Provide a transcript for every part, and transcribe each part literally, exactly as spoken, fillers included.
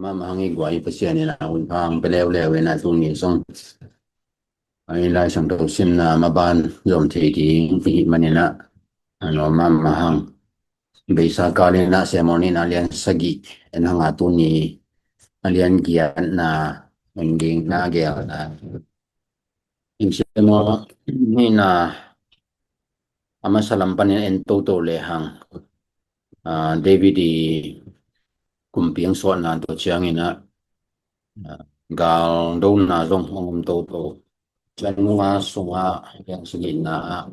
mahmah hang i guai Pasian in a hun hang pe leuleu in a tuni zong a i Lai Siangtho simna maban zom thei ding i hih manin a, a nuam mahmah hang. Beisa kal in a Sermon in a lian sagih en hang a tuni a lian giatna en ding na gelna. Sim maw, hih na a masa lam panin en toto le hang. Ah, David i kumpi ang suahna tawh ciangin a, ah, galdona zong hong om toto. Ciang nunga sunga lian sagihna ah,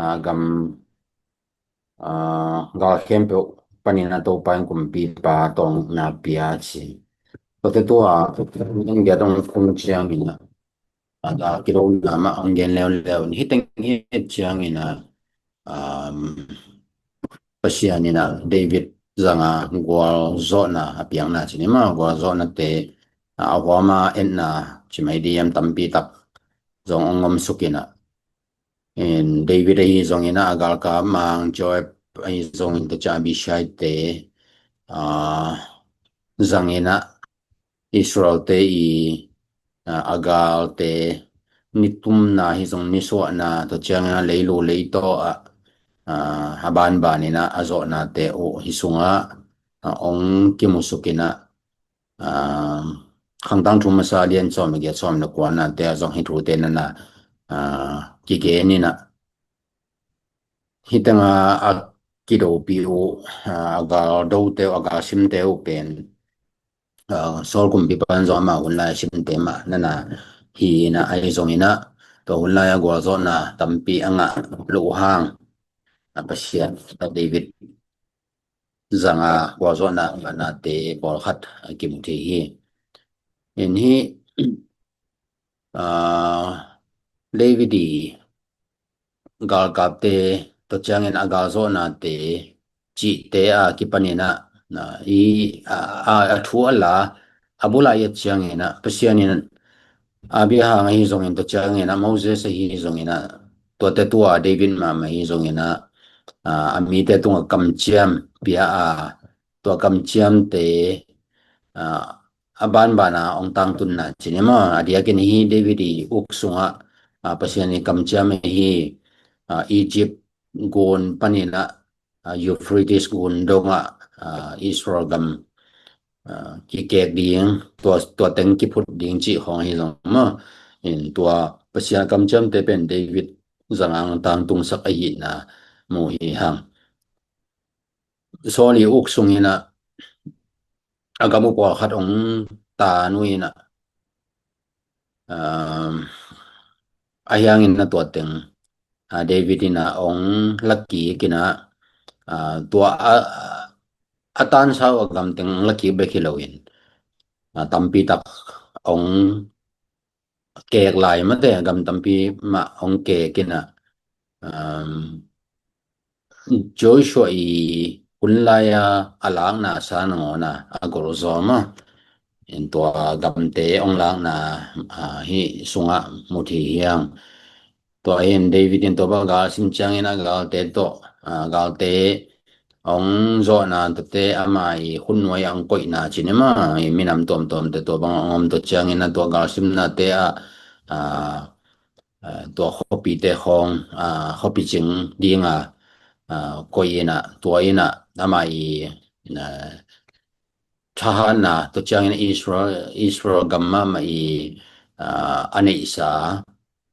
ah, gam ah, gal khempeuh panin a Topa in kumpipa tawngna pia ci. Tuate tua, ong dia tong kum ciangin a, a gal kidona mah ong gen leuleu. Hih teng hi ciangin a, um, Pasian in a David zanga gualzawhna a piakna ci ni maw, gualzawhnate, a huama etna ci mai diam tampi tak zong ong om suk in a. In David ahi zongin a, a galkap mang Joab ahi zongin tua ciang Abishai te, ah, zangin a Israel te i, ah, a galte nitumna hi zong nisuahna tua ciangin a leilu leitaw ah, ah, a banbanin a a zawhnate uh hi sungah, ah, ong kimusuk in a, ah, Khangtang thu masa lian sawm le giat sawm le kuana te ah zong hih thute nana, ah, kigen in a. Hih teng a, a kidopi uh, ah, a galdote uh, a galsimte uh pen, ah, Saul kumpipa in zong amah hun lai a simte mah nana hi in a, ahi zongin a, tua hun lai a gualzawhna tampi a ngah loh uh hang, a Pasian, a David zanga gualzawhna a ngahnate pawlkhat a kimu thei hi. In hih, ah, David i galkapte tua ciangin a galzawhnate cihte a kipanin a, na, i, a, a, a thu a la, a bula i et ciangin a, Pasian in Abraham ahi zongin tua ciangin a, Moses ahi zongin a, tuate tua David mahmah ahi zongin a, a, a mite tungah kamciam pia a, tua kamciamte, a, a banbana ong tangtunna ci ni maw, a diakin hi David i uk sungah, a, Pasian i kamciam hi, a, Egypt gun panin a, a, Euphrates gun dongah, a, Israel gam, a, kikek ding, tua, tua teng kiphut ding cih khawng hi zong maw. In tua Pasian kamciamte pen David zanga ong tangtungsak ahihna mu hi hang. Saul i uk sungin a, a gam uh pawlkhat ong tan uh in a, um, a hiangin a tua teng, a, David in a ong lakik in a, a, tua a, a tansa uh a gam teng ong lakik bek hi loin, a, tampi tak ong kek lai mate, a gam tampi mah ong kek in a, um, Joshua i hun lai a a lakna sa nangawn a a golzaw maw. In tua gamte ong lakna, a, hih sungah mu thei hi hang. Tua hi in David in tua bang galsim ciangin a galte tawh, a, galte ong zawhna tuate ama i hun nuai a ong koihna ci ni maw, i minam tuamtuamte tua bang ong om tua ciangin a tua galsimnate ah, a, a, tua khuapite khawng, a, khuapi cing dinga, a, koih in a, tua in a, ama i, a, thahatna tua ciangin Israel, Israel gam mahmah i, a, a neihsa,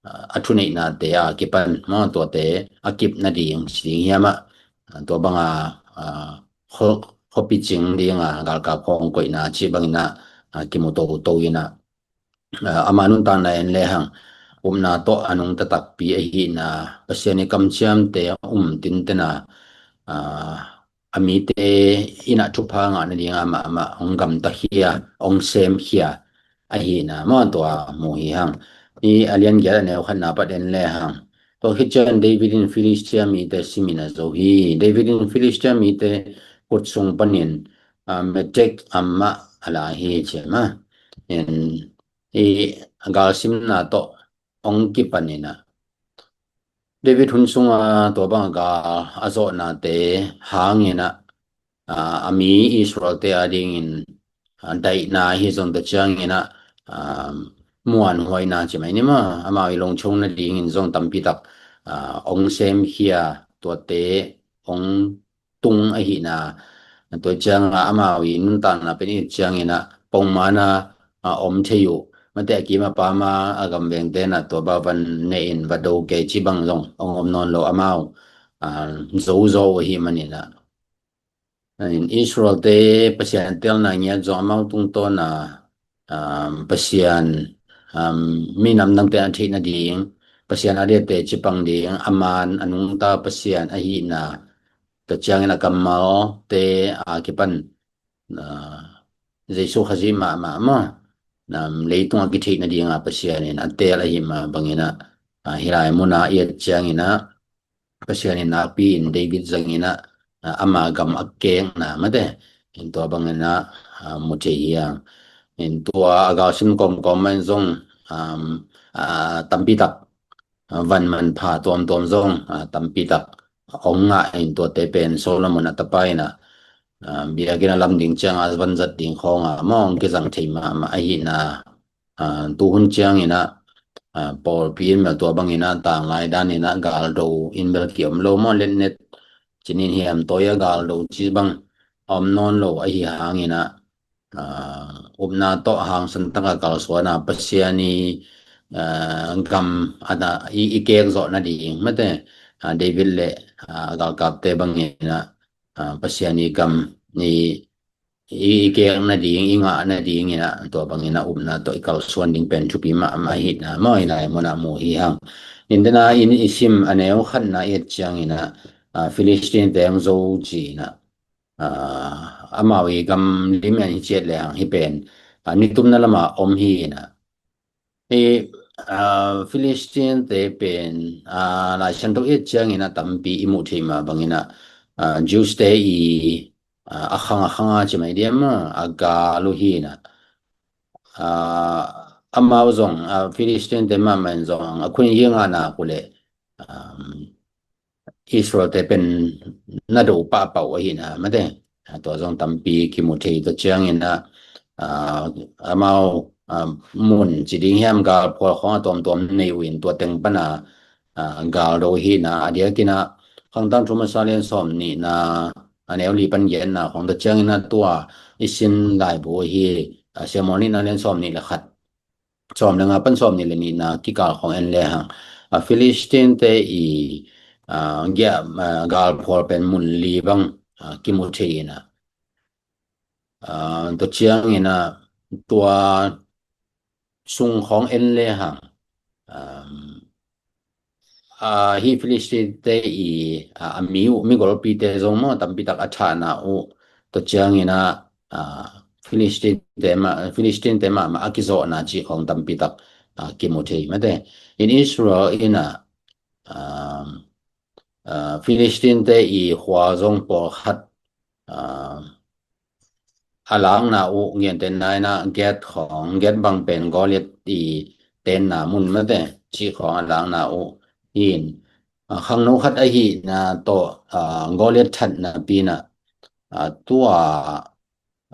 a, a thuneihnate a kipan maw, tuate a kip nading ci ding hiam ah, a, tua banga, a, khuapi cing dinga galkap khawng koihna ci bangin a, a, kimu toto in a, a, ama nuntakna en le hang, upna tawh a nungta takpi ahihna, Pasian i kamciamte um tinten a, a, a mite in a thupha ngah nading a mahmah ong gamta khia, ong sem khia ahihna maw, tua mu hi hang. I a lian giat a neu khatna pat en le hang, tua khit ciang David in Philistia mite simin a zo hi. David in Philistia mite khut sung panin, a, Meteg am mah a la hi ci maw. In i galsimna tawh ong kipan in a, David hun sunga tua bang a gal a zawhnate hangin a, a, a mi Israelte adingin a, daihna hi zong tua ciangin ah, a, muanhuaina ci mai ni maw, amau i lungchung nadingin zong tampi tak, a, ong semkhia tuate ong tung ahihna, tua ciangin ah amau i nuntakna pen i ciangin ah pongmana, a, om thei uh. Mate a kim a pama a gamvengte na tua ba van ne in va do kei ci bang zong ong om nawn lo amau, a, zo zo ahi manin ah. In Israel te Pasian telna ngiat zong amau tungtawna, um, Pasian, um, minam dangte a theih nading, Pasian a diate cipang ding, a man a nungta Pasian ahihna, tua ciangin a kammalte a kipan, a, Jesu Khazih mahmah maw, um, leitung a kitheih nadinga Pasian in a teel ahi mah bangin ah, a, hih lai muna i et ciangin ah, Pasian in nakpi in David zangin ah, a, ama gam a kekna mate, in tua bangin ah, a, mu thei hi hang. In tua a galsim kawmkawm mah in zong, um, a, tampi tak, a, van manpha tuamtuam zong, a, tampi tak ong ngah in tuate pen Solomon a tapa in ah, a, biakinn a lam ding ciang a van zat ding khawng a maw ong kizang thei mahmah ahihna, a, tuhun ciangin ah, a, pawlpi in bel tua bangin ah tanglai danin ah galdo in bel kiom lo maw, letnet cinin hiam tawi a galdo ci bang a om nawn lo ahi hangin ah, a, upna tawh hangsan taka kalsuana Pasian i, a, gam a na i, i kek zawh nading mate, a, David le, a, galkapte bangin ah, a, Pasian i gam i i kek nading, i ngah nadingin ah tua bangin ah upna tawh i kalsuan ding pen thupi mahmah ahihna maw, hih lai muna mu hi hang. In dena in i sim a neu khatna i et ciangin ah, a, Philistine te ang zo ci-in ah, a, amau i gam lim en hi ciat le hang hih pen, a, nitumna lama om hi in ah. I, a, Philistine te pen, a, Lai Siangtho i et ciangin ah tampi i muh theih mah bangin ah, a, Jews te i, a, a khang a khang a ci mai diam a, a gal uh hi in ah. A, amau zong, a, Philistine te mahmah in zong a khun hi ngah nak uh leh, um, Israel te pen na do pahpah uh ahihna mate. A, tua zong tampi kimu thei tua ciangin ah, a, amau, a, mun ci ding hiam galphual khawng a tuamtuam nei uh in tua teng pana, a, galdo ahihna a diakin ah Khangtang thu masa lian sawm nihna a neu li pan giatna khawng tua ciangin ah tua i sin laibu ahi, a, Samuel nihna lian sawm nih le khat, sawm le nga pan sawm nih le nihna kikal khawng en le hang, a, Philistine te i, a, gia, a, galphual pen mun li bang, a, kimu thei in ah, a, tua ciangin ah tua sung khawng en le hang, um, a, hi Philistine te i, a, a mi uh, mi golpi te zong maw tampi tak a thahna uh tua ciangin ah, a, Philistine te mah, Philistine te mahmah a kizawhna cih khawng tampi tak, a, kimu thei mate. In Israel in ah, um, a, Philistine te i khua zong pawlkhat, a, a lakna uh, ngiantenna in ah Gath khawng, Gath bang pen Goliath i tenna mun mate cih khawng a lakna uh in, a, khangno khat ahihna tawh, a, Goliath thatna pi in ah, a, tua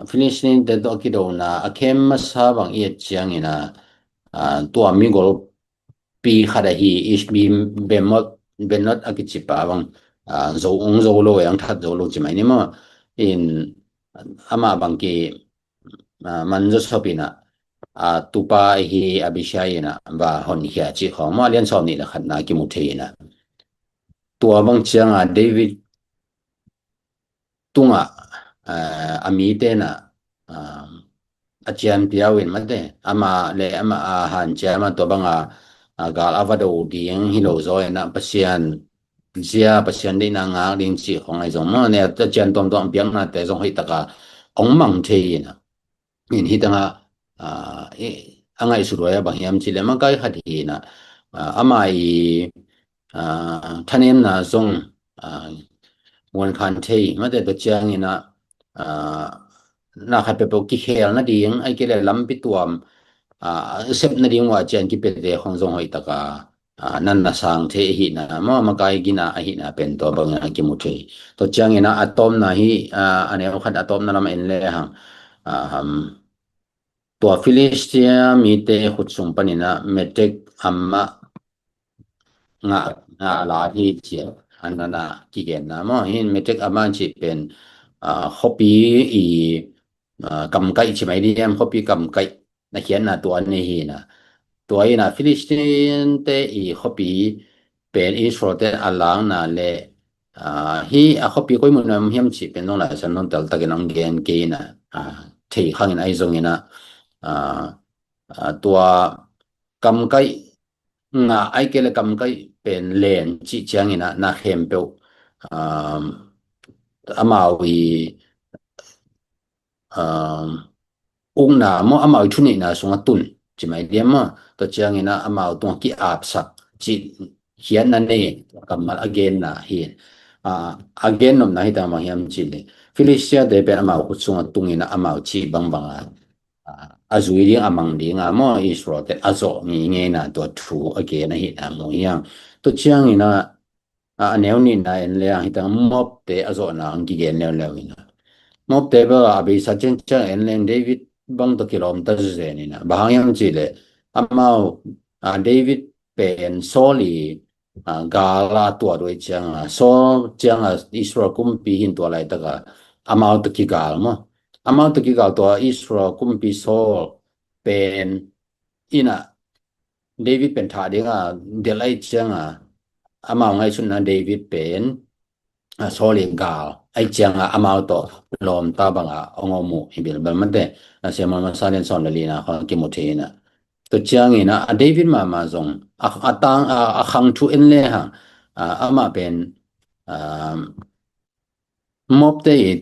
Philistine te tawh a kidona a khem masa bang i et ciangin ah, a, tua mi golpi khat ahi Ishbi-, Bemot, Benot a kicipa bang, a, zo ong zo lo, ang that zo lo ci mai ni maw. In amah bang ki, a, man zawsop in ah, a, tupa ahi Abishai in ah va honkhia cih khawng maw lian sawm nih le khatna kimu thei in ah. Tua bang ciang a David tungah, a, a mite in ah, a, a cian piau in mate, amah le amah a hanciam a tua banga, a, gal a va do ding hi lo zaw in ah Pasian zia, Pasian deihna ngak ding cih khawng ahi zong maw, ne a cian tuamtuam piaknate zong hoih taka ong mang thei in ah. In hi tangah, a, i, a ngaihsut huai a bang hiam cih leh makai khat hi in ah, a, amah i, a, thanemna zong, a, muan khan thei mate tua ciangin ah, a, na khat peuhpeuh kikhel nading, ahih kei leh lampi tuam, a, sep nading uh a cian kipiate khawng zong hoih taka, a, nan na sang thei ahihna maw, makai gina ahihna pen tua bangin a kimu thei. Tua ciangin ah a tawpna hi, a, a neu khat a tawpna lam en le hang, a, um, tua Filistia mite khut sung panin ah Metek Ama ngah, ngah la hi ci-a, a nana kigenna maw. Hi Metek Ama cih pen, ah, khuapi i, ah, kamkaih ci mai diam, khuapi kamkaih na khiatna tua nei hi na. Tua in ah Filistin-te i khuapi pen Israel-te a langna le, ah, hi a khuapi koi mun ah om hiam cih pen zong Lai Siangtho teltakin hong gen kei in ah, ah, thei khang in ahi zongin ah, ah, ah, tua kamkaih ngah ahih kei leh kamkaih pen len cih ciangin ah na khempeuh, ah, amau i, ah, ukna maw, amau i thuneihna sungah tun ci mai diam maw. Tua ciangin ah amau tungah ki-apsak cih khiatna nei kammal a genna hi. Ah, a gen nopna hi ta bang hiam cih leh Filistia-te pen amau khut sungah tungin ah amau cih bangbang a, ah, a zui ding, a mang ding a maw, Israel-te a zawh ngeingeina tua thu a gen ahihna mu hi hang. Tua ciangin ah, ah, a neu nihna en le hang hi ta, Moab-te a zawhna hong kigen leuleu in ah, Moab-te bel a beisa ciangciang en leng David bang tawh kilawmta zenzen in ah, bang hang hiam cih leh amau, ah, David pen Saul i, ah, gal a tuat uh ahih ciangin ah, Saul ciangin ah Israel kumpi hi in tua laitak ah amau tawh kigal maw. Amau tawh kigal tua Israel kumpi Saul pen in ah David pen thah ding a delh ahih ciangin ah amau ngaihsutna David pen, ah, Saul i gal ahih ciangin ah amau tawh lawmta bang a hong om uh hi bilbel mate. Ah, Samuel masa lian sawm le lina khawng kimu thei in ah. Tua ciangin ah, a David mahmah zong a, a tang, a, a khang thu en le hang, ah, amah pen, ah, Moab-te i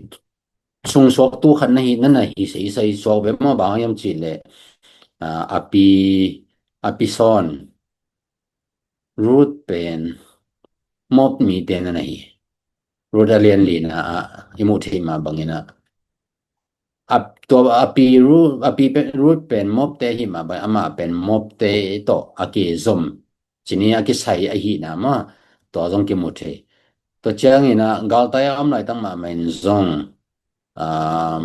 sungsuaktu khat na hi, na na hi seisai suak ve maw, bang hiam cih leh, ah, a pi, a pi sawn Ruth pen Moab mite na na hi. Ruth a lian lina ah i muh theih mah bangin ah, a, tua a pi Ruth, a pi pen, Ruth pen Moab-te ahih mah bangin amah pen Moab-te tawh a kizom, ci ni, a kisai ahihna maw, tua zong kimu thei. Tua ciangin ah galtai a om laitak mahmah in zong, ah,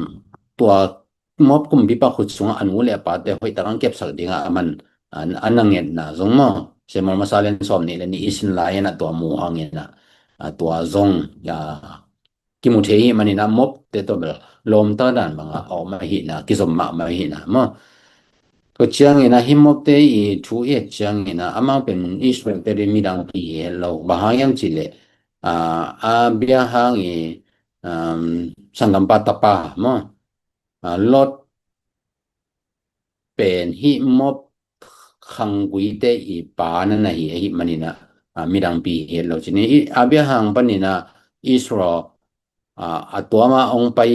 tua Moab kumpipa khut sungah a nu le a pate hoihtak hong kepsak dingah a man, ah, a na ngetna zong maw, Samuel masa lian sawm nih le nih i sin lai in ah tua mu hangin ah, ah, tua zong, ah, kimu thei ahih manin ah Moab-te tawh bel lawmta dan bang a om ahihna, kizom mahmah ahihna maw. Tua ciangin ah hih Moab-te i thu i et ciangin ah amau pen Israel-te ding midangpi hi het lo. Bang hang hiam cih leh, ah, Abraham i, um, sanggampa tapa maw, ah, Lot pen hih Moab khangguite i pa na na hi ahih manin ah, ah, midangpi hi het lo ci ni. Abraham panin ah Israel, ah, a tuam a hong pai,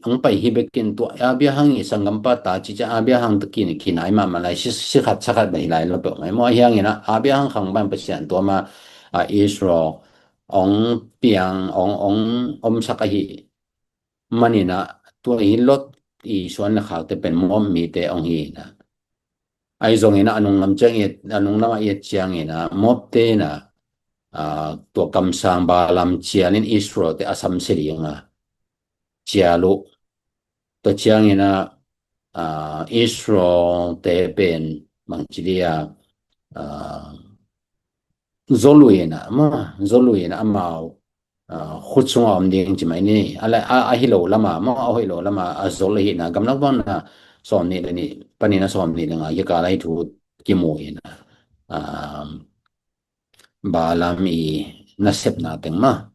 hong pai hi bekin tua Abraham i sanggampa ta ci ciang Abraham tawh kin kinai mahmah lai, si, si khat sa khat bang hi lai lo peuhmah maw. Ahi hangin ah Abraham khang bang Pasian tuam a, ah, Israel hong piang, hong, hong omsak ahih manin ah tua hi Lot i suan le khakte pen Moab mite hong hi in ah. Ahi zongin ah a nunglam ciang i et, a nunglam ah i et ciangin ah Moab-te in ah, ah, tua kamsang Balaam cialin Israel-te a samsia ding a cial uh. Tua ciangin ah, ah, Israel-te pen bangci dia, ah, zol uh in ah maw, zol uh in ah amau, ah, khut sungah om ding ci mai ni. A le, a, a hi lo lam a maw, a hoih lo lam a, a zol ahihna, Gamlak Bawlna sawm nih le nih panin ah sawm nih le nga kikal ah hih thu kimu in ah, ah, Balaam i nasepna teng mah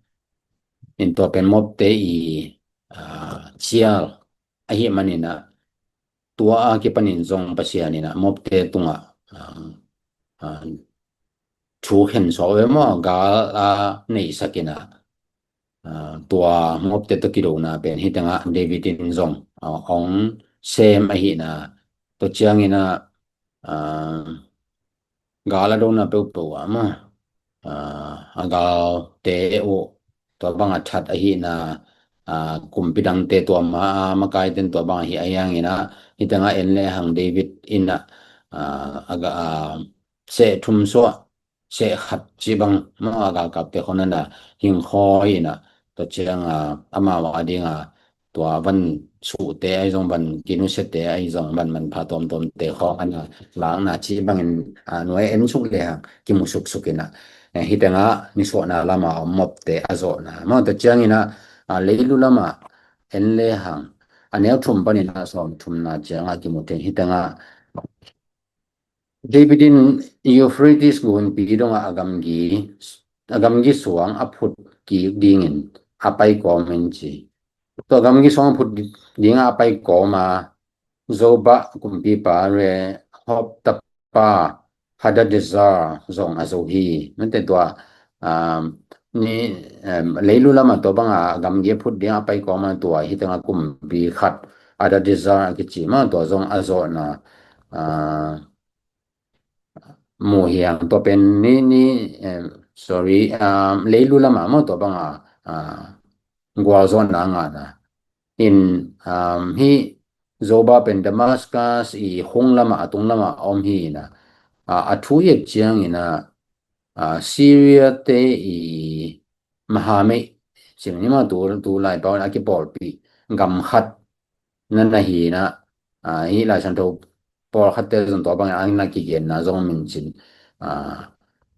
in tua pen Moab-te i, ah, cial ahih manin ah tua a kipanin zong Pasian in ah Moab-te tungah, ah, ah, thu khen suak ve maw, gal a neihsak in ah, ah, tua Moab-te tawh kidona pen hih tengah David in zong, ah, hong sem ahihna. Tua ciangin ah, ah, gal a dona peuhpeuh ah maw, ah, a galte uh tua bang a that ahihna, ah, kumpi dangte tua ma, ah, makaite in tua bang ahi, ahi hangin ah hih tengah en le hang David in ah, ah, a ga, ah, seh thum suah, seh khat ci bang maw, a galkapte khawng na na hingkhawi in ah, tua ciang, ah, amau a ding a, tua van suhte ahi zong, van kinusiate ahi zong, van manpha tuamtuamte khawng a na lakna cih bangin, a, nuai en suk le hang kimu suksuk in a, eh, hih tengah nisuahna lama om mawkte a zawhna. Mawh tua ciangin a, a, leilu lama en le hang a neu thum panin a sawm thumna ciangah kimu thei. Hih tengah David in Euphrates gunpi dongah a gamgi, a gamgi suang a phut kik dingin a pai kawm in ci. Tua gamgi suang a phut dingah a pai kawm a, Zobah kumpipa Rehob tapa Hadadezer zong a zo hi. Mate tua, um, ni, um, leilu lama tua banga gamgi a phut dingah a pai kawm a tua hih tengah kumpi khat Hadadezer a kici ma tua zong a zawhna, uh, mu hi hang. Tua pen ni, ni, um, sorry, um, leilu lama ma tua banga, uh, gualzawhna a ngahna. In, um, hih Zobah pen Damascus i khung lama, a tung lama a om hi in a, a, a thu i et ciangin a, a, Syria te i mahamei, cih ni ma tu, tu lai pau in a kipawlpih gam khat na na hi in a, a, hih Lai Siangtho pawlkhatte zong tua bangin a na kigenna zong om in cin, a,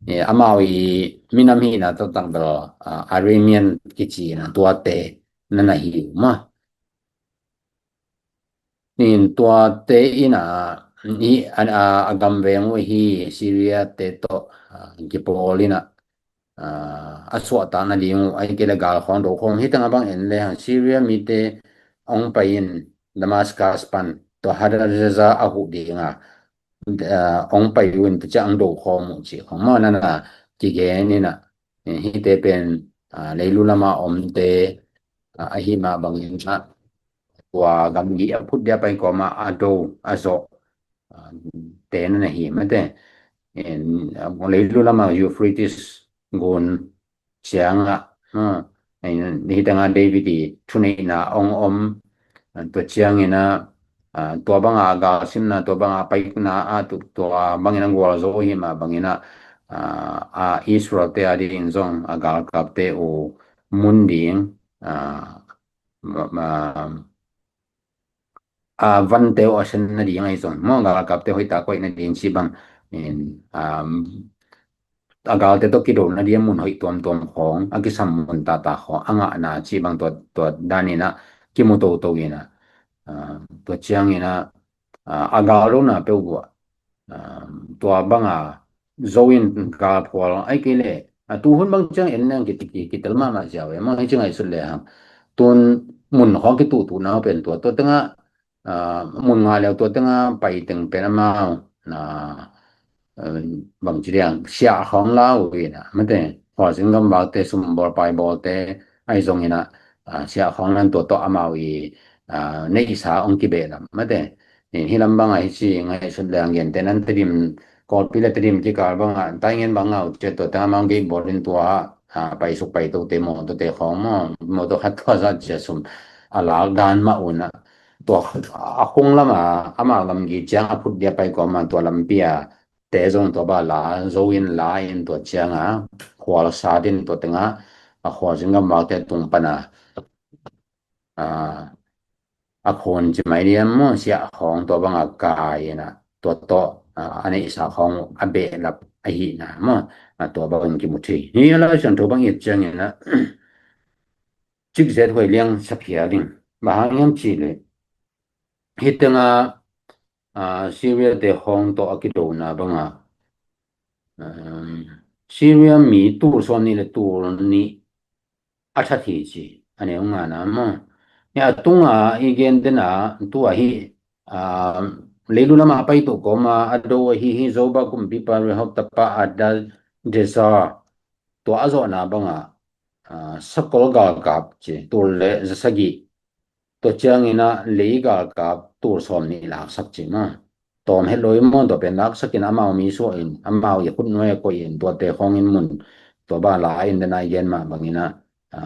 e, amau i minam hihna taktak bel, a, Aramean kici in a tuate na na hi uh ma. In tuate in a, i, a, a, a gam veng uh hi Syria te tawh, a, kipawl in a, a, a suahtak nading uh, ahih kei leh gal khawng do khawng. Hih tengah bang en le hang Syria mite hong pai in Damascus pan tua Hadadezer a huh ding a, a, hong pai uh in tua ciang hong do khawm uh cih khawng maw na na kigen in a, hihte pen, a, leilu lama omte, a, ahi mah bangin a, tua gamgi a phut dia pai kawm a, a do, a zawh, a, te na na hi mate. En, a, leilu lama Euphrates gun ciangah, a, en, hih tengah David i thuneihna hong om, a, tua ciangin a, a, tua banga a galsimna, tua banga a paikna, a, tu-, tua bangin a gualzo hi mah bangin a, a, a Israel te a dingin zong a galkapte uh mun ding, a, ma, ma, a, vante uh a sen nading ahi zong maw, galkapte hoihtak koih nading cih bang, in, um, a galte tawh kido nading a mun hoih tuamtuam khawng, a kisam mun taktak khawng a ngahna cih bang tua, tua dan in a kimu toto in a, a, tua ciangin a, a, a gal dona peuh uh a, a, tua banga zo in gal phual ahih kei leh, a, tu hun bang ciang en leng ki, ki, kitel mahmah ziau e maw, hih ci ngaihsut le hang. Tun mun khawng kituhtuhna uh pen tua, tua tengah, a, mun ngah leu tua tengah pai teng pen amau, a, a, bang ci diang siah khawng la uh in a, mate, khualzin gamvakte, sumbawl paibawlte ahi zongin a, a, siah khawng lan tua tawh amau i, a, neihsa hong kibehlap mate. Hih lam bangah hih ci ngaihsut leng gentehna in Tedim, Kawlpi le Tedim kikal bangah Taingen bang ngah uh ciah tua tengah amau gate bawl in tua, a, paisuk paitote mawtawte khawng maw, mawtaw khat tua zah ciah sum a lak dan mah un a, tua a khung lama amau gamgi ciang a phut dia pai kawm a tua lampi a te zong tua bang la zo in la in tua cianga khual sat in tua tengah a khualzin gamvakte tung pana, a, a khun ci mai diam maw, siah khawng tua banga kai in a, tua tawh, a, a neihsa khawng a behlap ahihna maw, a, tua bangin kimu thei. Hih a Lai Siangtho bang i et ciangin a, cikzet huai liang sa phial ding. Bang hang hiam cih leh hih tengah, a, Syria te khawng tawh a kidona banga, um, Syria mi tul sawm nih le tul nih a that hi ci, a neu ngana maw. Hih a tunga i gen dena tua hi, a, leilu lama a paito kawma a do ahi hi Zobah kumpipa Rehob tapa Hadadezer tua a zawhna banga, a, sakol galkap ci, tul le zasagih. Tua ciangin a lei galkap tul sawm nih laksak ci maw. Tawm het lo i maw, tua pen laksak in amau mi suah in, amau i khutnuai a koih in, tuate khawng in mun, tua bang la in dena i gen mah bangin a, a,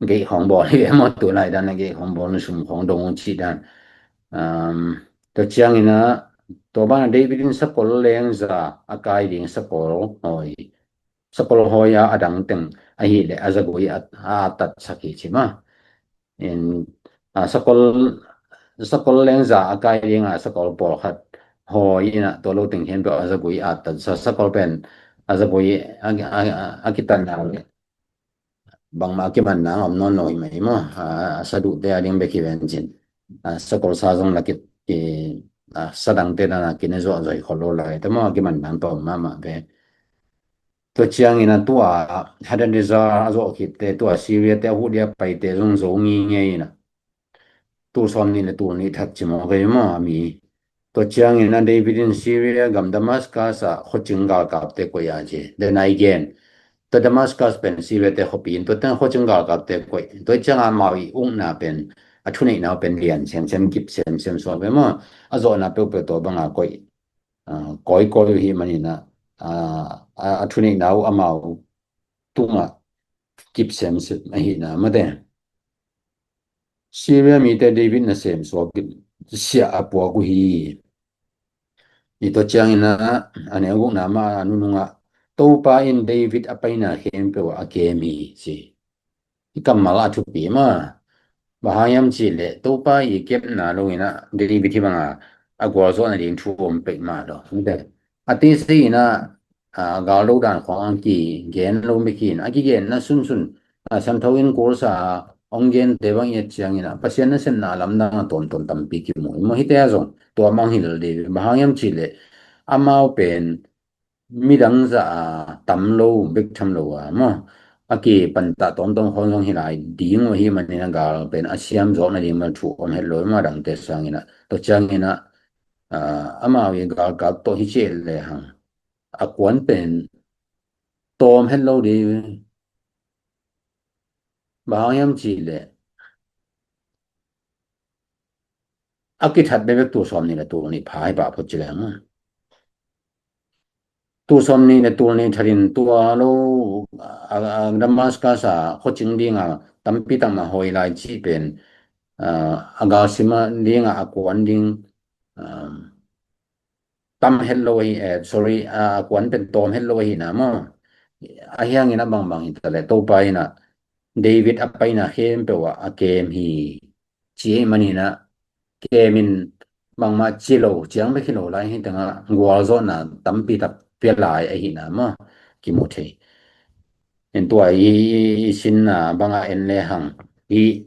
geih khawng bawl hi e maw, tu lai dan a geih khawng bawl in sum khawng dong uh cih dan. Um, tua ciangin a, tua bang a David in sakol lengza a kai ding sakol hawi, sakol hawi a a dang teng ahih leh a zagui a, a tatsak hi ci maw. In, a, sakol, sakol lengza a kai dinga sakol pawlkhat hawi inah tua lo teng khempeuh a zagui a tatsa, sakol pen a zagui a, a, a, a kitatna bangmah a kimanna om nawn lo hi mai maw? A, a saduhte a ding bek hi ven cin. A, sakol sa zong la ki, ki, a, sadangte dana kine zuahzuah hi khol lo lai te maw? A kimanna tawm mahmah ve. Tua ciangin a tua Hadadezer a zawh khitte, tua Syria te a huh dia paite zong zo ngingei inah tul sawm nih le tul nih that ci maw kei maw a mi. Tua ciangin a David in Syria gam Damascus ah khuacing galkapte koih a ci. Then again, tua Damascus pen Syria te khuapi in tua teng khuacing galkapte koih. Tua ciangin amau i ukna pen a thuneihna uh pen lian semsem, kip semsem suak ve maw. A zawhna peuhpeuh tua banga koih, a, kawikawi uh hi maninah, a, a, a thuneihna uh amau tungah kip semsem ahihna mate. Syria mite David nasem suak siah a puak uh hi. I tua ciangin a, a neu gukna mah a nunungah Topa in David a paina khempeuh ah a kem hi ci. I kammal a thupi mah. Bang hang hiam cihleh Topa i kepna lo inah David hi banga a gualzawh nading thu om pek mah lo. A tisi inah, a, gal lo dan khawng a kigen lo mikin a kigenna sunsun, a, siangtho in kulsa a hong gente bang i et ciangin a Pasian nasepna lamdang a tawntawn tampi kimu hi maw? Hite a zong tua mang hi lel ding. Bang hang hiam cihleh amau pen midang zah a tam lo bek tham lo a maw, a kipantah tawmtawm khawng zong hi lai ding uh hi manin a gal pen a siam zawk nading bel thu om het lo maw? Dangte sangin a, tua ciangin a, a, amau i galkap tawh hi ciah lehang a kuan pen tawm het lo ding. Bang hang hiam cihleh a kithat bekbek tul sawm nih le tul nih pha hi pah phot ci leng. Tul sawm nih le tul nih thatin tua lo a, a, Damascus a khuacing dinga tampi tak mah hawi lai cih pen, a, a galsim a dinga a kuan ding, a, tam het lo ahi, eh, sorry, a, a kuan pen tawm het lo ahihna maw? A hiangin a bangbang hi taleh Topa inah David a paina khempeuh ah a kem hi. Ci ahih maninah kemin bangmah ci lo ciang bek hi lo lai hi tengah gualzawhna tampi tak pia lai ahihna maw? Kimu thei. En tua i, i, i sinna bangah en lehang i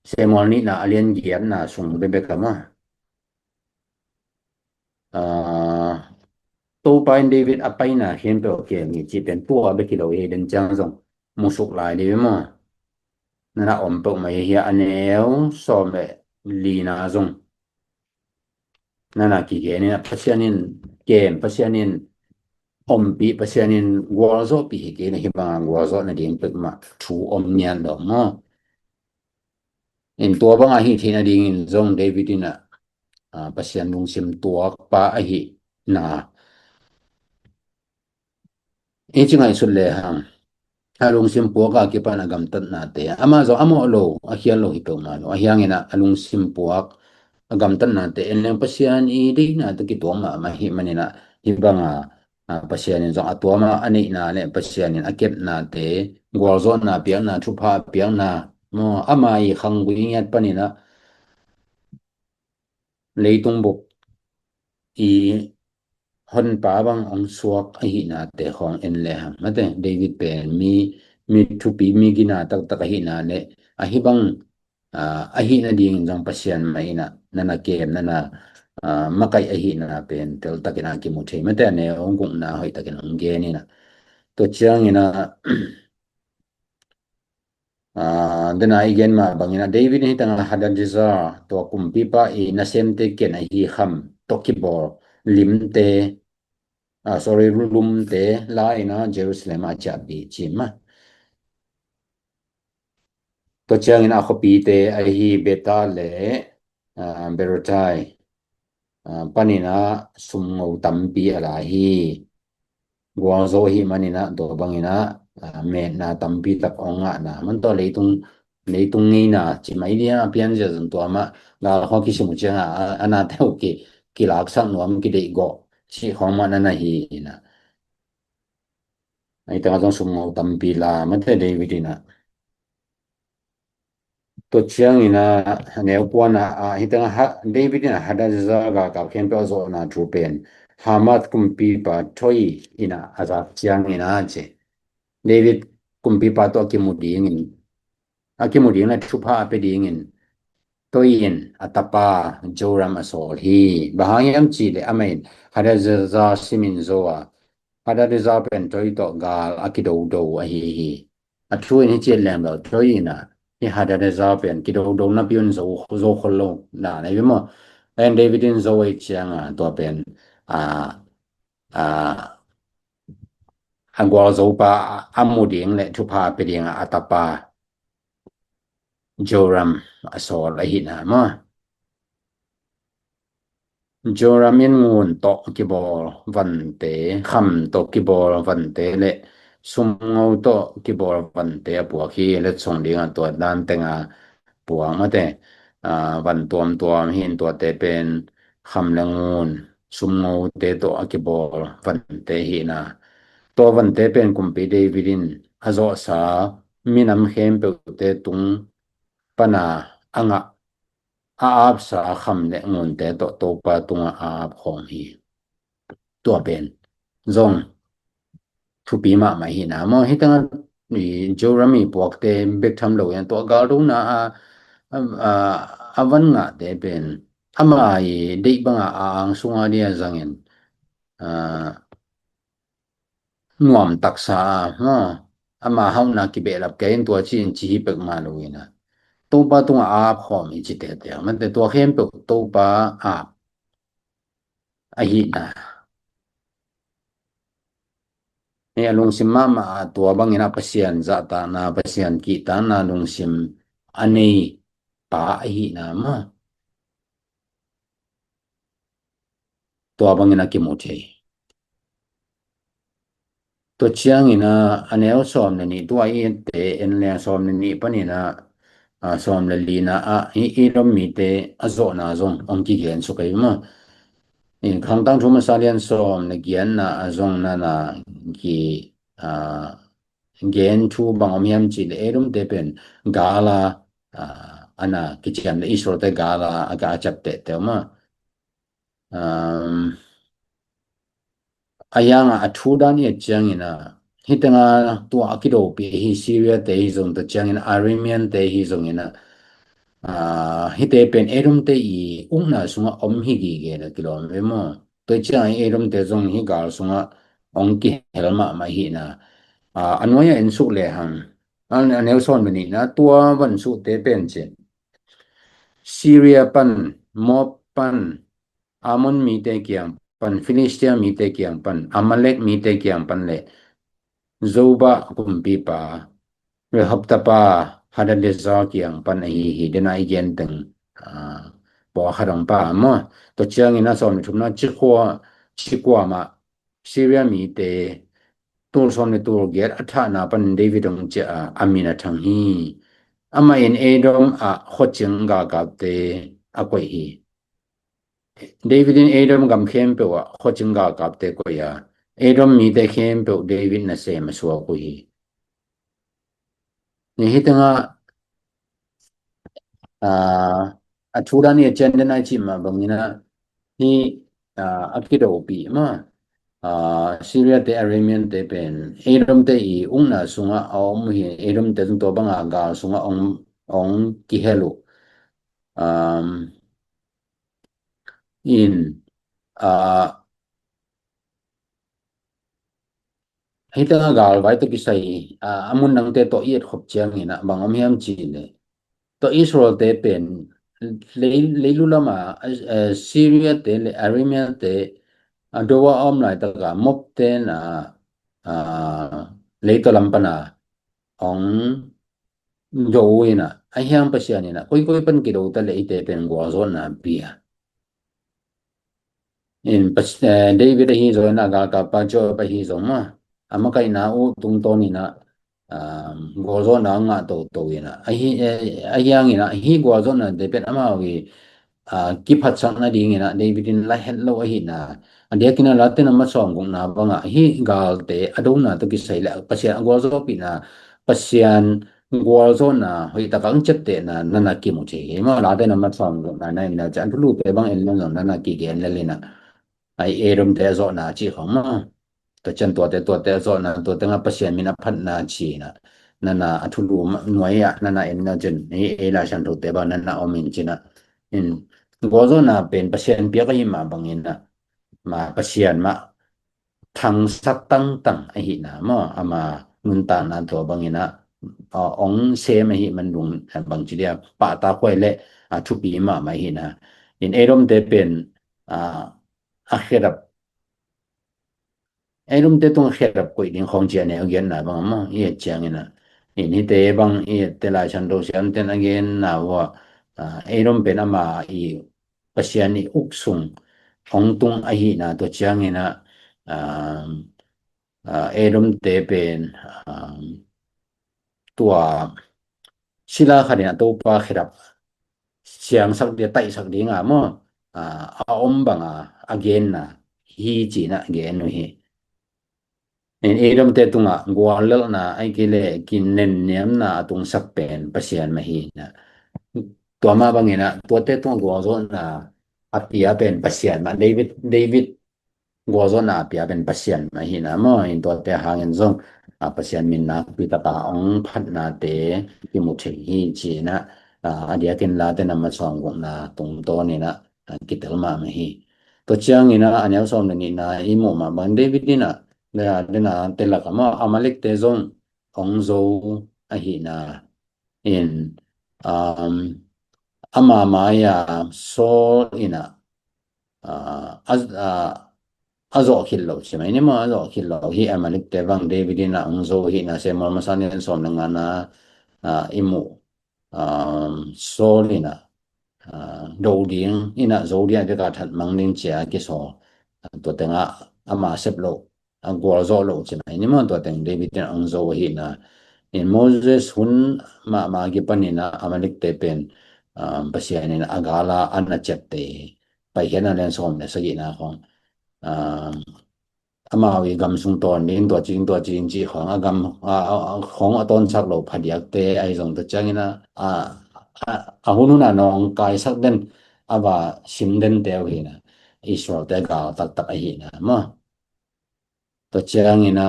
Samuel nihna a lian giatna sung bekbek a maw? A, Topa in David a paina khempeuh a kem hi cih pen tua bek hi lo hi den ciang zong musuk lai dih maw? Nana om peuhmah hi hia a neu sawm le lina zong nana kigen in a Pasian in kem, Pasian in ompih, Pasian in gualzawhpih hi kei na hi banga gualzawh nading peuhmah thu om nian lo maw? In tua banga hi theih nadingin zong David in a, a, Pasian lungsim tuakpa ahihna i ci ngaihsut lehang a lungsim puak a kipan a gamtatnate amah zong a mawh lo a khial lo hi peuhmah lo. A hiangin a, a lungsim puak a gamtatnate en leng Pasian i deihna tawh kituak mahmah hi manin a hi banga, a, Pasian in zong a tuama a neihna le Pasian in a kepnate gualzawhna piakna, thupha piakna maw, ama i khanggui ngiat panin a leitung bup i honpa bang hong suak ahihnate khawng en lehang mate, David pen mi, mi thupi, mi gina taktak ahihna le ahi bang, a, ahih nadingin zong Pasian mah in a nana kem, nana, a, makaih ahihna pen teltakin a kimu thei mate, a neu hong gukna hoihtakin hong gen in a. Tua ciangin a, a, dena i gen mah bangin a David in hi tanga Hadadezer tua kumpipa i nasemte ken ahi kham tawh kibawl limte, a, sorry, lumte la in a Jerusalem a ciahpih ci mah. Tua ciangin a khuapite ahi Beta le, a, Berotai, a, panin a sumngo tampi a la hi. Gualzo hi manin a tua bangin a, a, metna tampi tak hong ngahna. Man tua leitung, leitung ngeina ci mai dia a pian zia zong tua mah galkhua kisim uh ciangin a, a, a nate uh ki, kilaksak nuam kideih gawh cih khawng mah nana hi in a. Ahi tangah zong sumngo tampi la mate David in a. Tua ciangin a, a neu kuana a, hih tengah ha, David in a Hadadezer galkap khempeuh a zawhna thu pen Hamath kumpipa Toi in a, a zak ciangin a ci. David kumpipa tawh a kimu dingin, a kimu ding le thupha a pia dingin Toi in a tapa Joram a sawl hi. Bang hang hiam cih leh amah in Hadadezer simin zo a, Hadadezer pen Toi tawh gal a kidodo ahi hi. A thu in hi ciat leng lo, Toi in a, hi Hadadezer pen kidodo napi un zo, zo khol lo dan ahi ve maw. En David in zo ahi ciang a, tua pen a, a, a gualzopa a mu ding le thupha a pia ding a, a tapa Joram a sawl ahi na maw. Joram in ngun tawh kibawl vante, kham tawh kibawl vante le sumngo tawh kibawl vante a puak hi. Letsong dingah tua dan tenga puak mate, a, van tuamtuam hi in, tuate pen kham le ngun, sumngote tawh a kibawl vante hi na. Tua vante pen kumpi David in a zawhsa minam khempeuhte tung pana a ngah a apsa kham le ngunte tawh Topa tungah a apkhawm hi. Tua pen zong thupi mahmah hi na maw. Hih tengah i Joram i puakte bek tham lo in tua galdona a, a, a, a van ngahte pen ama i deih banga a ang sunga dia zangin, a, nuam taksa a, maw, ama hauhna kibehlap kei in tua ci in ci hi pek mah lo in a, Topa tungah a apkhawm hi ci tete. Mate tua khempeuh Topa a ahihna. Hei a lungsim mahmah a tua bangin a Pasian zahtakna, Pasian kihtakna lungsim a nei pa ahihna maw. Tua bangin a kimu thei. Tua ciangin a, a neu sawm le nih, tua i te en leng sawm le nih panin a, a, sawm le lina a, i, Edom mite a zawhna zong hong kigen suk ahi maw. In Khangtang thu masa lian sawm le giatna a zong nana ki, a, gen thu bang om hiam cih le Edomte pen gala, a, ana kiciam le Israelte gala a ga a ciaptehte om a. Um, a yanga a thu dan i et ciangin a, hih tenga tua a kidopi hi Syria te hi zong, tua ciangin Aramean te hi zongin a, a, hihte pen Edom te i ukna sungah om hi gige na kilawm ve maw. Tua ciangin Edom te zong hih gal sungah hong kihel mahmah hi na. A, a nuai-ah en suk lehang, a, a neu sawm le nihna tua van suhte pen cin Syria pan, Moab pan, Ammon mite kiang pan, Philistia mite kiang pan, Amalek mite kiang pan le Zobah kumpipa Rehob tapa Hadadezer kiang pan ahi hi. Dena i gen teng, a, pawlkhat hong pha maw. Tua ciangin a sawm le thumna cikhua, cikhua mah Syria mite tul sawm le tul giat a thahna pan David hong ciah a, a min a thang hi. Amah in Edom ah khuacing galkapte a koih hi. David in Edom gam khempeuh ah khuacing galkapte koih a, Edom mite khempeuh David nasem a suak uh hi. Ni hih tengah, a, a thu dan i a cian den a i cih mah bangin a, hih, a, a kidopi mah, a, Syria te, Aramean te pen Edom te i ukna sungah a om uh hi. Edom te zong tua banga gal sungah ong, ong kihel uh. Um, in, a, hih tengah galvai tawh kisai, a, a mun dangte tawh i et khop ciangin a bang om hiam cih leh, tua Israel te pen lei, leilu lama, a, a, Syria te le Aramea te, a, do a om laitaka Moab te na, a, leitaw lam pana hong do uh in a, a hiang Pasian in a, koikoi pan kido ta le eite pen gualzawhna pia. In Pas-, eh, David ahi zong in a, galkappa Joab ahi zong maw, a makaihna uh tungtawn in a, um, gualzawhna a ngah toto in a, ahi, eh, a hiang in a, hih gualzawhna te pen amau i, a, kiphatsak nadingin a David in la het lo ahihna. A diakin a Late number sawm gukna bangah hih galte a dona tawh kisai le Pasian a gualzawhpihna, Pasian gualzawhna hoih takah hong ciaptehna nana kimu thei hi maw. Late na masawm na na en na ciang thulu te bang en na zong nana kigen lel ina. Ai Edomte a zawhna cih khong maw. Tua ciang tuate tuate a zawhna tuate nga Pasian min a phatna cina nana a thulu nuai ah nana en na cin hi ei Lai Siangthote bang nana om in cina. In gualzawhna pen Pasian piak ahi mah bangina ma Pasian mah thangsak tangtang ahina maw ama nuntakna tua bangina ong sem ahi man lung bangci dia pahtak huai le a thupi mahmah ahina. In Edomte pen a khedap Edomte tung khedap koih ding khong cia neu genna bang maw i et ciangina. In hite bang i et te Lai Siangtho siamten a genna ua Edom pen ama i Pasian i uk sung hong tung ahina tua ciangina Edomte pen tua sila khatin a Topa khedap siangsak dia taihsak dinga maw a om banga a genna hi cina gen uh hi. In Edomte tungah guallelhna ai kile kinenniamna a tungsak pen Pasian mah hina. Tua mah bangina tuate tungah gualzawhna a pia pen Pasian mah David David gualzawhna a pia pen Pasian mah hina maw in tuate hangin zong a Pasian min nakpi taka ong phatnate kimu thei hi cina a diakin Late na masawm gukna tungtawnina kitel mahmah hi. Tua ciangina a neu sawm le nihna i muh mah bang David ina dena telak a maw Amalekte zong ong zo ahina in ama mai-a Saul ina a zawh khit lo ci mai ni maw a zawh khit lo hi Amalekte bang David ina ong zo hina Samuel masa ni sawm le ngana i muh Saul ina do ding ina zo dia beka that mang ding cia kisawl tua tenga ama sep lo a gualzawh lo ci mai ni maw tua teng David in ong zo ahina. In Moses hun mahmah kipanina Amalekte pen Pasian in a gala a na ciapte paikhiatna lian sawm le sagihna khong amau i gam sung tawn ding tua cing tua cing cih khong a gam khong a tawnsak lo phadiakte ahi zong tua ciangina a hun huna nawng kaisak den a va sim dente uh hina Israelte gal taktak ahina maw. Tua ciangina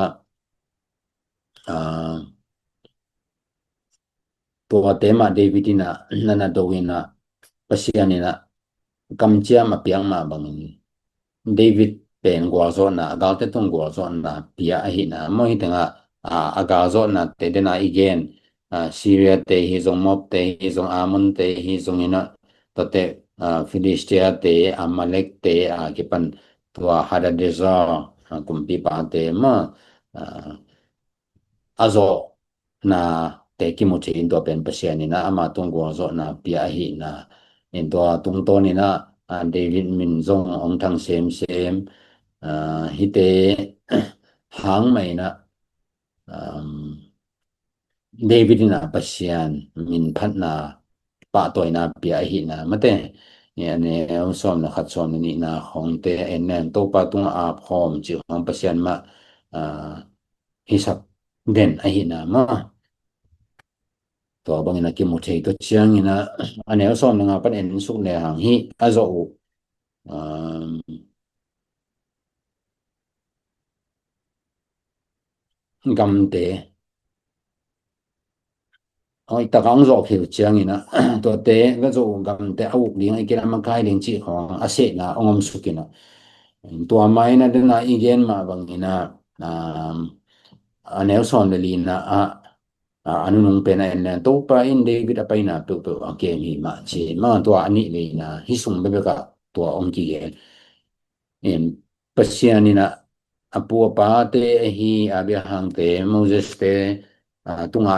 tuate mah David ina nana do ina Pasian ina kamciam a piak mah bangin David pen gualzawhna a galte tung gualzawhna pia ahina maw hi tenga a galzawhna te dena i gen Syria te hi zong Moab te hi zong Ammon te hi zong ina tuate Philistia te Amalek te a kipan tua Hadadezer kumpipa te ma a zawhna te kimu thei in tua pen Pasian ina ama tung gualzawhna pia ahina in tua tungtawn ina David min zong ong thang semsem hite hang mah ina David ina Pasian min phatna pahtawina pia ahina mate. A neu sawm le khat sawm le nihna khongte en nen Topa tungah apkhawm cih khong Pasian mah hisak den ahina ma. Tua bangin a kimu thei tua ciangina a neu sawm le nga pan en suk le hang hi a zawh uh gamte hoih taka ong zawh khil ciangina tuate va zawh uh gamte a uk ding a i kila makai ding cih khong a sehna ong om sukina tua maina dena i gen mah bangina a neu sawm le lina ah a nunung pen a en len Topa in David a paina peuhpeuh a kem hi mah ci ma tua a nih le ina hi sung bebek ah tua ong kigen. Pasian ina a pu a pate ahi Abraham te Moses te tunga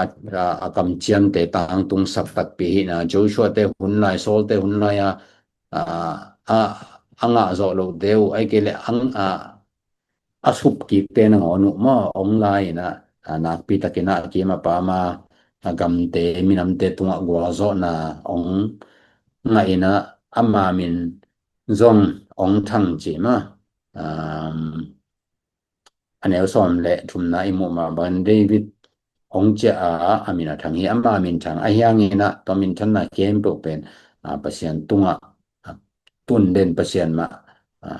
a kamciamte tangtung sak takpi hina Joshua te hun lai Saul te hun lai a a ngah zawh lote uh ai kei le a a sup kikte nangawn uh maw ong lai ina nakpi takin a kim a pama a gamte minamte tungah gualzawhna ong ngah ina ama min zong ong thang ci ma. A neu sawm le thumna i muh mah bangin David hong ciah a, a min a thang hi, ama min thang ahi hangin ah tua minthanna khempeuh pen, a, Pasian tungah, a, tun den, Pasian mah, a,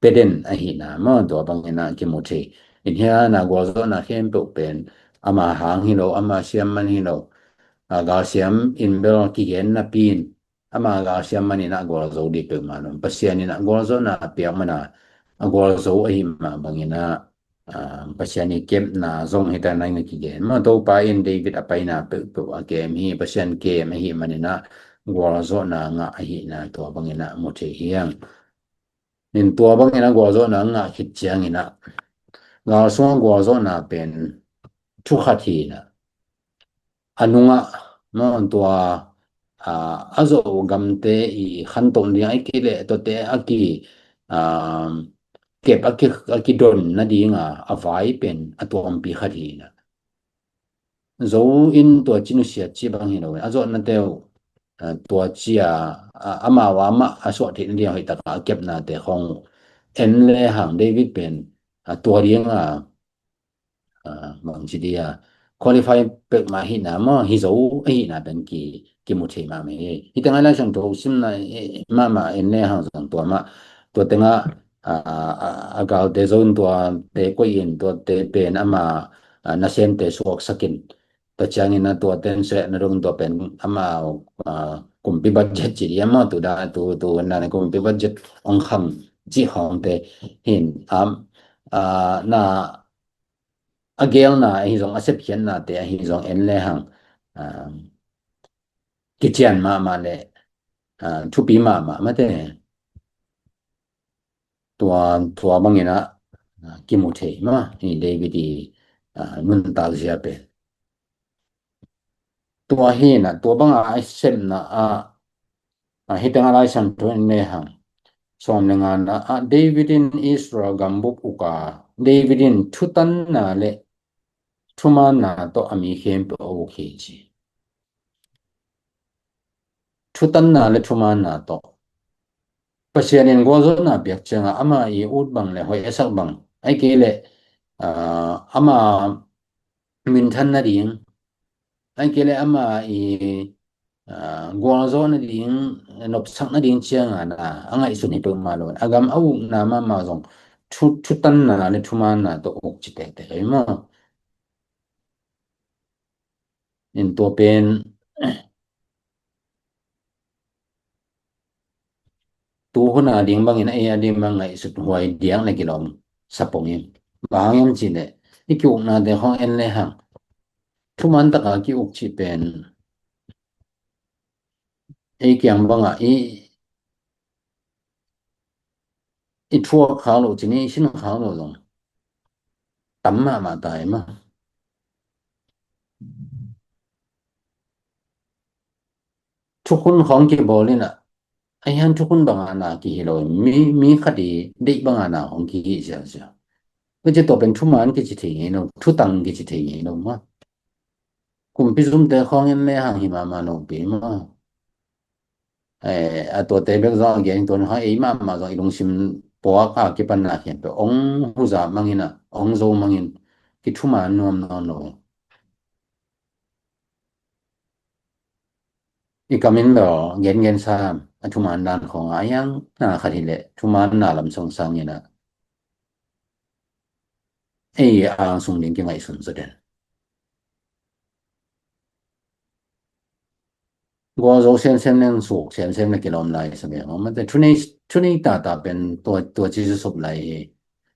pia den ahihna maw, tua bangin ah kimu thei. In hiana gualzawhna khempeuh pen ama hang hi lo, ama siam man hi lo. A, galsiam in bel kigen napi in ama galsiam manin ah gualzo dih peuhmah lo. Pasian in ah gualzawhna a piak mana a gualzo ahi mah bangin ah, a, Pasian i kepna zong hi ta nai na kigen maw. Topa in David a paina peuhpeuh a kem hi, Pasian kem ahi manin ah gualzawhna ngah ahihna tua bangin ah mu thei hi hang. In tua bangin a gualzawhna ngah khit ciangin ah, gal sungah gualzawhna pen thu khat hi in ah, a nungah maw, tua, a, a zawh uh gamte i khantoh ding a kei leh tuate a ki, a, kep a ki, a kidon nadinga a vai pen a tuampi khat hi in ah, Zo in tua ci nusiat ci bang hi lo, a zawhnate uh, a, tua ci a, a, amau amah a suah theih nading hoih taka a kepnate khawng uh en le hang David pen, a, tua dinga, a, bang ci dia, qualify peuhmah ahihna maw, hi zo ahihna pen ki, kimu thei mahmah hi. Hi tengah Lai Siangtho simna, eh, mahmah en le hang zong tua mah, tua tengah, a, a, a galte zo in tuate koih in tuate pen ama, a, nasemte suaksak in. Tua ciangin a tua ten se na dong tua pen ama, a, kumpi budget ci dia maw, tu da, tu, tu na kumpi budget ong khang ci khawngte hin, am, a, na a gelna ahi zong, a sepkhiatnate ahi zong en le hang, a, kician mahmah le, a, thupi mahmah mate. Tua, tua bangin ah, a, kimu thei mah hi David i, a, nuntak zia pen. Tua hi in ah, tua banga a sepna ah, a, hi tengah Lai Siangtho en le hang. Sawm le ngana ah, David in Israel gambup uk a, David in thutanna le thumaanna tawh a mi khempeuh a uk hi ci. Thutanna le thumaanna tawh. Pasian in gualzawhna piak ciangah ama i ut bang le hoih a sak bang, ahih kei leh, a, ama minthan nading, ahih kei leh ama i, a, gualzawh nading, nopsak nading ciangah na a ngaihsun hi peuhmah lo. A gam a ukna mahmah zong thu, thutanna le thumaanna tawh uk ci tektek hi maw. In tua pen tu hun a ding bangin a, a ding bang ngaihsut huai diak le kilawm sa pong in. Bang hang hiam cih leh i ki-uknate khawng en le hang, thumaan taka ki-uk cih pen ei kiang bangah i, i thuak khak loh cin, i sin khak loh zong tam mahmah ta hi maw. Thukhun khawng kibawl in ah, a hian thukhun banga na kihi lo, mi, mi khat i deih banga na khawng kihi ziauziau. Tua ci tua pen thumaan kici thei ngei lo, thutang kici thei ngei lo maw. Kumpi zumte khawng en le hang hi mahmah lo pi maw. Eh, a tuate bek zong a gen tuan hang ei mahmah zong i lungsim puak a kipanna khian pe ong huza mangin ah, ong zo mangin kithumaan nuam nawn lo. I kamin lo gen gen sam a thumaan dan khawng a yang na khat hi leh thumaan na lam song sangin ah ei ang sung ding kingaihsun zaw den. Gualzo semsem neng suk semsem na kilawm lai sa bia maw. Mate thunei, thunei tata pen tua, tua ci sop lai hi.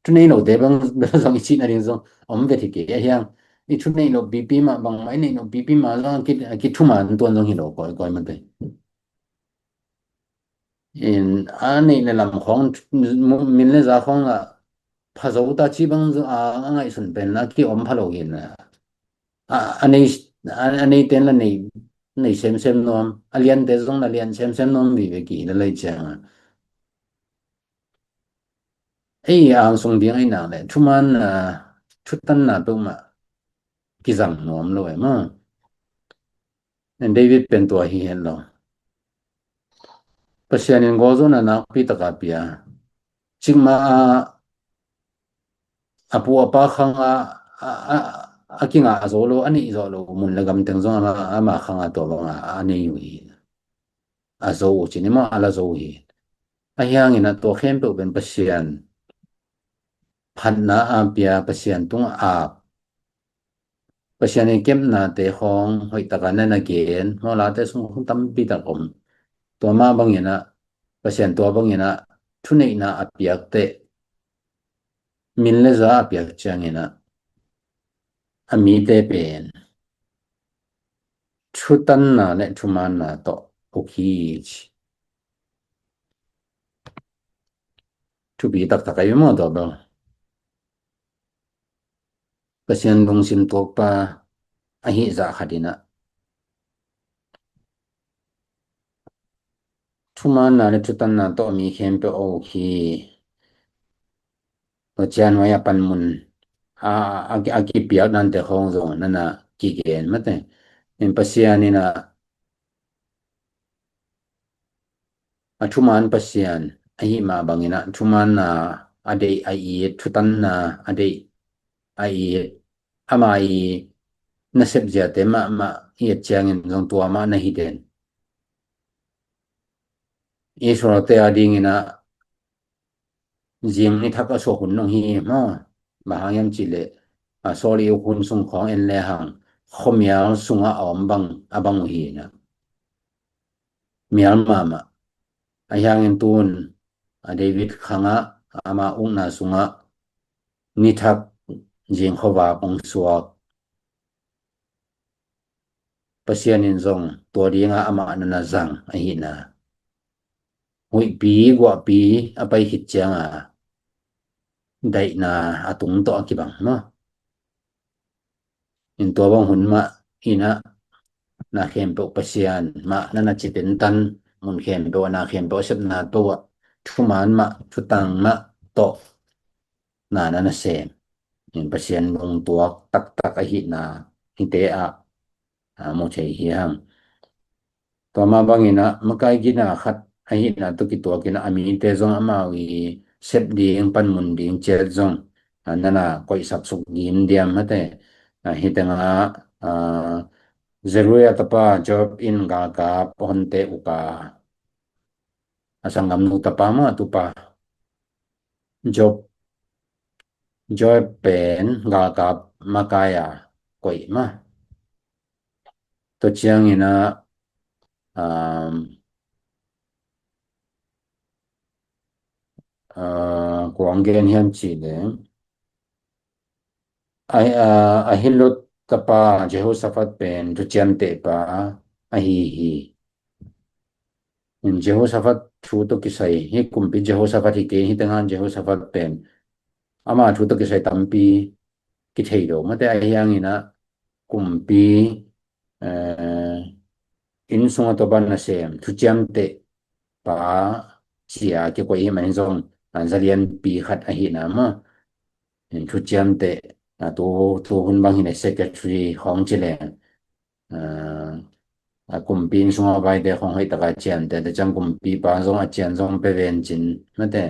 Thunei lote bang, bang zong i cihna ding zong om vet hi kei a hiang. I thunei lo pipi mah bangmah, i neih lo pipi mah zong ki, kithumaan tuan zong hi lo kawikawi mate. In a neih le lam khawng, min le za khawng ah pha zo ta ci bang zong a, a ngaihsun pen a kiom pha lo hi na. A, a nei, a, a nei ten la nei, nei semsem nuam, a liante zong la lian semsem nuam vive ki hi la lai ciang a. Ei ang sung ding ei nak le thumaan, a, thutanna peuhmah kizang nuam lo e maw. David pen tua hi hen lo. Pasian in gualzawhna nakpi taka pia. Cikmah a, a pu a pa khang a, a, a, a kingah zo lo, a neih zawh lo mun le gam teng zong ama, ama khangah tua bangah a nei uh hi. A zo uh cin i maw, a la zo uh hi. Ahi hangin ah tua khempeuh pen Pasian phatna a pia, Pasian tungah ap, Pasian i kepnate khawng hoih takin na na gen, maw, Late sung khawng tampi tak om. Tua mah bangin ah, Pasian tua bangin ah thuneihna a piak teh, min le za a piak ciangin ah, a mite pen thutanna le thumaanna tawh uk hi ci. Thupi taktak ahi maw tua bel. Pasian lungsim tuakpa ahi zah khat in ah thumaanna le thutanna tawh mi khempeuh a uk hi. Tua ciang nuai a panmun a, a, a kipiak nante khawng zong na na kigen mate. In Pasian in ah a thumaan Pasian ahi mah bangin ah thumaanna a deih a it, thutanna a deih a it, ama i nasep ziate mahmah i et ciangin zong tua mah na hi den. Israelte a dingin ah zing ni thak a suak hun nong hi maw? Bang hang hiam cih leh, a, Saul i uk hun sung khawng en le hang khuamial sungah a om bang, a bang uh hi na. Mial mahmah. Ahi hangin tun, a, David khangah, ama ukna sungah ni thak zing khuavak hong suak. Pasian in zong tua dingah amah na na zang ahi na. Huihpi guahpi a pai khit cianga daihna a tung tawh a kibang maw? In tua bang hun mah in ah na khempeuh Pasian mah na na ci tentan, mun khempeuh a na khempeuh a sepna tawh ah thumaan mah, thutang mah tawh na na na sem. In Pasian lungtuak taktak ahi na hite ah, a, mu thei hi hang. Tua mah bangin ah makai gina khat ahi na tawh kituakin ah a mite zong amau i sep ding, panmun ding ciat zong, a, na na koihsak suk gim diam mate. A, hi tengah, a, Zeruia tapa Joab in galkap honte uka, a sanggamnu tapa maw, a tupa Joab, Joab pen galkap makai a koih mah. Tua ciangin ah, um, uh, kuang gen hiam cih leh, a, a, Ahilud tapa Jehoshaphat pen thuciamteh pa ahi hi. In Jehoshaphat thu tawh kisai, hi kumpi Jehoshaphat hi kei, hi tengah Jehoshaphat pen ama thu tawh kisai tampi kithei lo mate. Ahi hangin ah kumpi, eh, inn sungah tua bang nasem, thuciamteh pa cia kikoih hi mah in zong, a, zalianpi khat ahi na maw? In thuciamteh, a, tu, tu hun bang hi na secretary khawng ci leng, a, a kumpi inn sungah vaite khawng hoih taka ciamteh, tua ciang kumpipa zong a cian zong pe ven cin mate.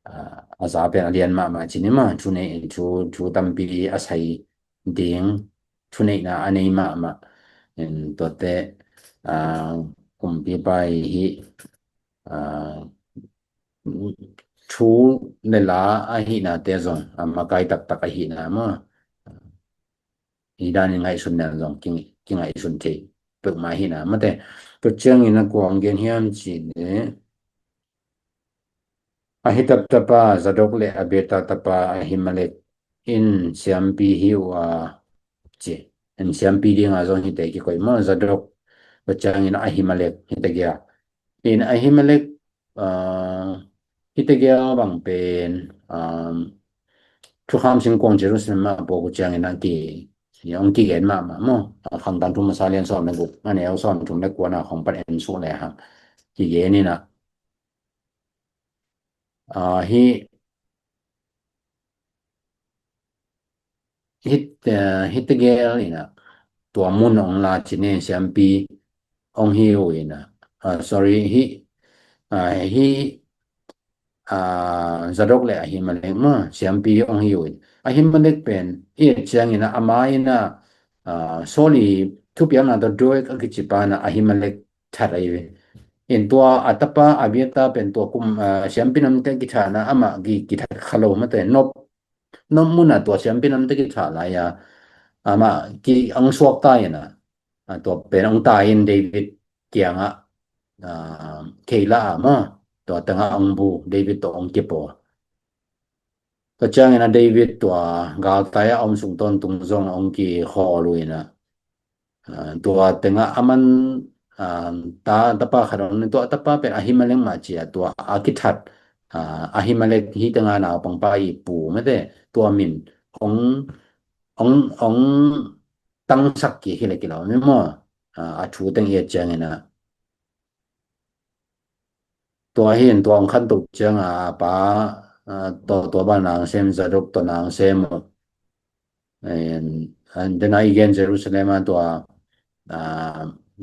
A, a za pen a lian mahmah cin i maw, thu nei, thu, thu tampi a sai ding, thuneihna a nei mahmah. In tuate, a, kumpipa i hi, a, thu le la ahi nate zong a makai taktak ahi na maw? Hi danin ngaihsun nel zong ki, kingaihsun thei peuhmah hi na mate. Tua ciangin a kuang gen hiam cih leh, Ahitub tapa Zadok le Abiathar tapa Ahimelek in siampi hi uh a ci. In siampi dinga zong hite kikoih maw, Zadok, tua ciangin Ahimelek hite gia. In Ahimelek, ah, hite gia bang pen, ah, thukham singkuang Jerusalem ah a puak uh ciangin a ki, hong kigen mahmah maw. Ah, Khangtan thu masa lian sawm le guk, a neu sawm thum le kuana khong pan en suh le hang kigen in a, ah, hi, hi, ah, hite gel in a, tua mun hong la cin in siampi hong hi uh in a, ah, sorry, hi, ah, hi, a, Zadok le Ahimelek maw, siampi hong hi uh in. Ahimelek pen i et ciangin a, ama in a, a, Saul i thupiakna tawh Doeg a kici pa in a Ahimelek that ahi ve. In tua a tapa Abiathar pen tua kum, a, siampi namte kithat na amah ki, kithat kha lo mate, Nob, Nob mun a tua siampi namte kithat lai a, amah ki hong suakta in a, a, tua pen hong tai in David kiangah, a, Keilah ah maw, tua tengah hong bu, David tawh hong kipua. Tua ciangin a David tua galtai a om sung tawntung zong hong kikhawl uh in a, a, tua tengah a man, a, ta, tapa khat om, tua tapa pen Ahimelek mah ci a, tua a kithat, a, Ahimelek hi tengah naupangpa i pu mate, tua min hong, hong, hong tangsak kik hi le kilo mi maw. A, a thu teng i et ciangin a, tua hi in tua hong khanto ciang a, a pa, a, tua, tua bang na hong sem, Zadok tawh na hong sem uh. And, and then a i gen Jerusalem a tua, a,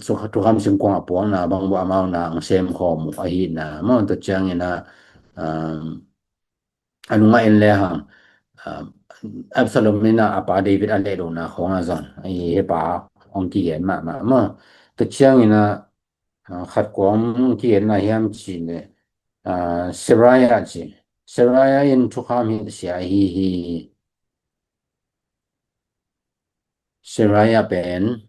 suk, thukham singkuang a puakna bang bua amau na hong sem khawm uh ahi na maw. Tua ciangin a, a, a nungah en le hang, a, Absalom in a, a pa David a leh lohna khawng a zong, a, hi pa hong kigen mahmah maw. Tua ciangin a, a, khat kua hong kigen na hiam ci le, a, Seraiah ci. Seraiah in thukham hilhsia ahi hi. Seraiah pen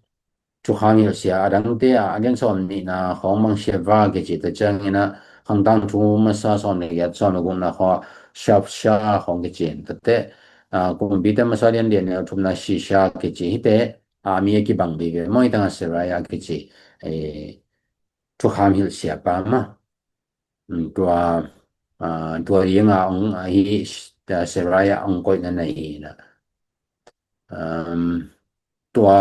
thukham hilhsia a dangte a, a lian sawm nihna khawng bang Sheva kici, tua ciangin a Khang Tangthu masa sawm le giat, sawm le gukna khawng Shavsha khawng kici in. Tate, a, kumpite masa lian, lian neu thumna Shisha kici, hite, a, mi a kibang vive maw. Hi tengah Seraiah kici, e, thukham hilhsia pa maw. Mm, tua, a, tua dinga hong, a, hi, a, Seraiah hong koihna na hi na. Um, tua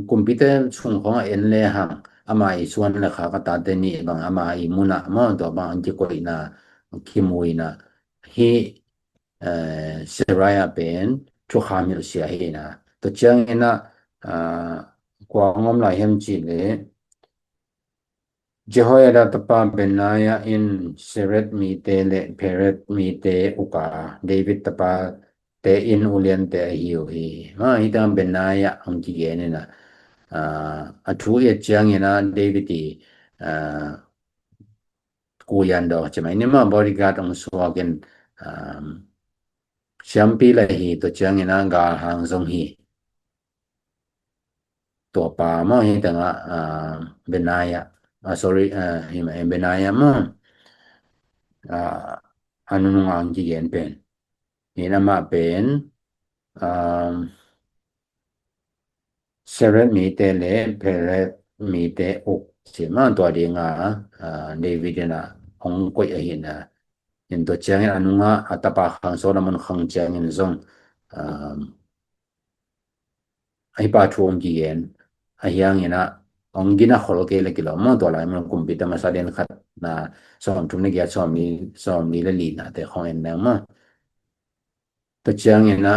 kumpite sung khawng a en le hang, ama i suan le khak a tate nih bang, ama i mun ah maw, tua bang hong kikoihna, hong kimuina hi, eh, Seraiah pen thukham hilhsia hi na. Tua ciangin a, a, kua hong om lai hiam ci le, Jehoiada tapa Benaiah in Sereth mite le Phereth mite uk a, David tapate in uliante ahi uh hi. Mah hi tang Benaiah hong kigen in a, a, a thu i et ciangin a David i, a, kuyan dawh ci mai ni mah, bodyguard hong suak in, a, siampi la hi, tua ciangin a galhang zong hi. Tua pa maw hi tengah, a, Benaiah, a, sorry, a, hi mah, Benaiah maw, a, a nunung ang kigen pen. Hi na mah pen, a, Sereth mite le Phereth mite uk ci mah, tua dinga, a, David in a hong koih ahi na. In tua ciangin a nunga a tapa khang Solomon khang ciangin zong, a, a hi pa thu hong kigen, a hiangin a hong gina khol kei le kilawm maw, tua lai mun kumpite masa lian khat na sawm thum na giat, sawm li, sawm li le li na te khawng en nang maw. Tua ciangin a,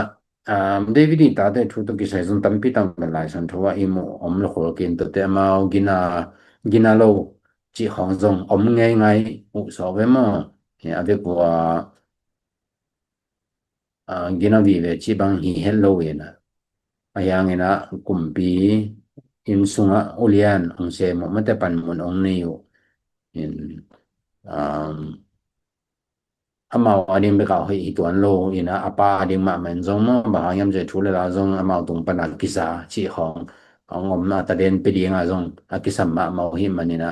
a, David i tate thu tawh kisai zong tampi tak Lai Siangtho ah i mu om le khol kei in, tuate amau gina, gina lo cih khawng zong om ngeingai uh sawk ve maw. A vek uh a, a, gina vive cih bang hi het lo in a, a hiangin a kumpi inn sungah ulian hong sem uh, mate panmun hong nei uh. In, um, amau a ding bek a hoih hi tuan lo in a, a pa a ding mahmah in zong maw, bang hang hiam cih thu le la zong amau tung pan a kisa cih khawng, hong omna taden pia ding a zong a kisam mahmah uh hi manin a,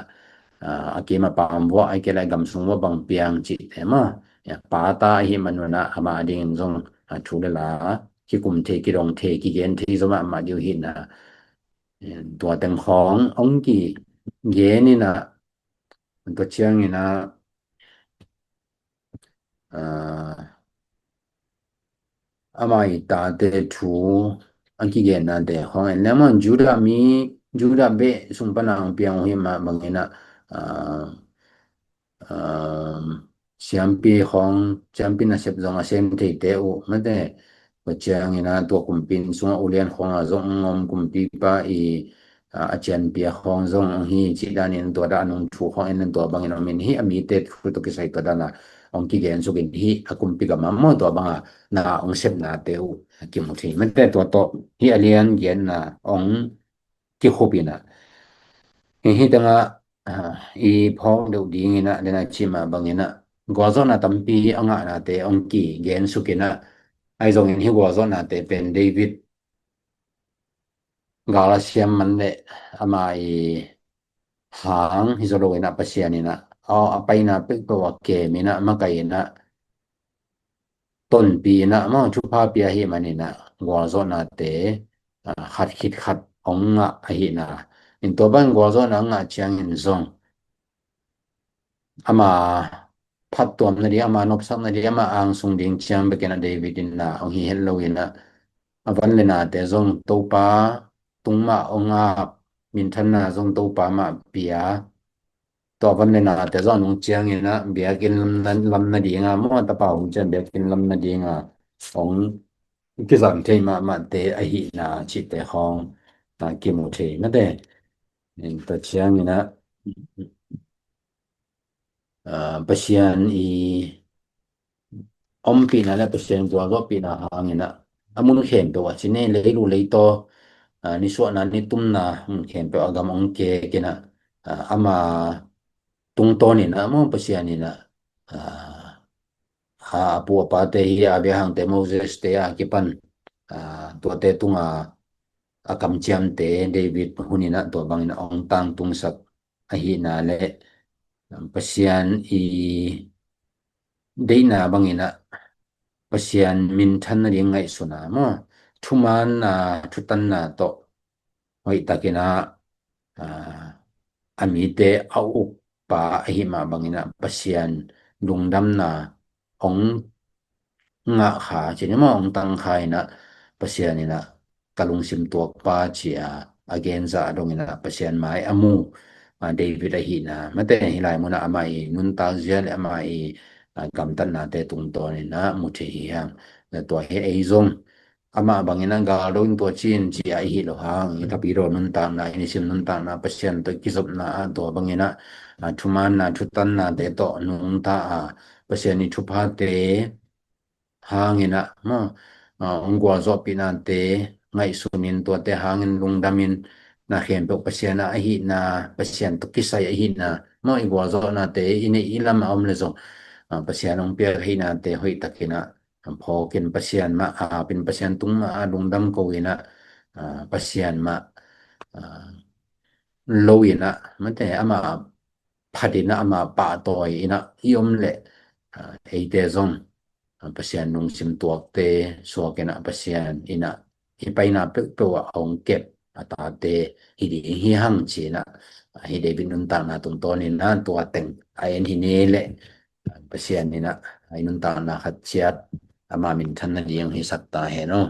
a, a kim a pam vuah, a kei lai gam sung vuah bang piang cih te maw. A pa ta ahi man un a, amah a ding in zong, a, thu le la kikum thei, kidong thei, kigen thei zaw mahmah ding uh hi na. Tua teng khawng hong kigen in a, tua ciangin a, a, ama i tate thu a kigenna te khawng en leng maw, Judah mi, Judah beh sung pan a hong piang uh hi mah bangin a, a, a, siampi khawng, siampi nasep zong a sem theite uh, mate, tua ciangin a tua kumpi inn sungah ulian khawng a zong hong om, kumpipa i, a, a cianpi a khawng zong hong hi cih danin tua dah a nung thu khawng en in tua bangin om in hi, a mite thu tawh kisai tua dan a, hong kigen sukin hih a kumpi gam ah maw, tua banga na hong sepnate uh kimu thei. Mate tua tawh hih a lian genna hong kikhupin ah, hih, hih tengah, ah, i phawk deuh dingin ah, den a cih mah bangin ah, gualzawhna tampi a ngahnate hong kigen sukin ah, ahi zongin hih gualzawhnate pen David gal a siam man leh ama i hang hi zaw loin ah, Pasian in ah, aw, a paina peuhpeuh a kemin ah, makaih in ah, tonpi in ah, maw, thupha pia ahih manin ah, gualzawhnate, ah, khat khit khat hong ngah ahihna. In tua bang gualzawhna a ngah ciangin zong, ama phattuam nading, ama nopsak nading, ama angsung ding ciang bekin ah David in ah hong hi het loin ah, a van le nate zong Topa tung mah hong ap, minthanna zong Topa mah pia. Tua van le nate zong a nung ciangin ah biakinn lam na, lam nadinga maw, a tapa hong ciang biakinn lam nadinga hong kizang thei mahmahte ahihna cihte khawng, ah, kimu thei mate. In tua ciangin ah, ah, Pasian i ompihna le Pasian gualzawhpihna hangin ah, a mun khempeuh ah, ci ni, leilu leitaw, ah, nisuahna nitumna mun khempeuh a gam hong kekin ah, ah, ama tungtawnin ah maw, Pasian in ah, ah, a, a pu a pate hi, Abraham te, Moses te a kipan, ah, tuate tunga a kamciamte David hun in ah tua bangin ah hong tangtungsak ahihna le Pasian i deihna bangin ah Pasian minthan nading ngaihsutna maw, thumaanna, thutanna tawh hoihtakin ah, ah, a mite a ukpa ahih mah bangin ah Pasian lungdamna hong ngah kha, ci ni maw, hong tang kha in ah, Pasian in ah ka lungsim tuakpa ci a, a genza a dongin ah Pasian mai a mu, ah, David ahihna mate, hih lai munah amah i nuntak zia le amah i, ah, gamtatnate tungtawnin ah mu thei hi hang. Tua hi ei zong amah bangin ah gal do in tua ci in ci a i hi lo hang, i thapidaw nuntakna, i nisim nuntakna, Pasian tawh kizopna ah tua bangin ah, ah, thumaanna, thutannate tawh nungta a, Pasian i thuphate hangin ah maw, ah, hong gualzawhpihnate ngaihsunin tuate hangin lungdamin, na khempeuh Pasian ah ahihna, Pasian tawh kisai ahihna maw, i gualzawhnate i neih i lam a om le zong, ah, Pasian hong piak ahihnate hoihtakin ah phawkin Pasian mah apin, Pasian tung mah a lungdam ko in ah, ah, Pasian mah, ah, lo in ah mate, amah phatin ah, amah pahtawi in ah i om leh, ah, eite zong, ah, Pasian lungsim tuakte suakin ah, Pasian in ah i paina peuhpeuh ah hong kep a tate hi ding hi hang ci in ah, ah, hih David nuntakna tungtawnin ah tua teng a en hi ni leh, ah, Pasian in ah i nuntakna khat ciat ama minthan nading hisak ta hen aw.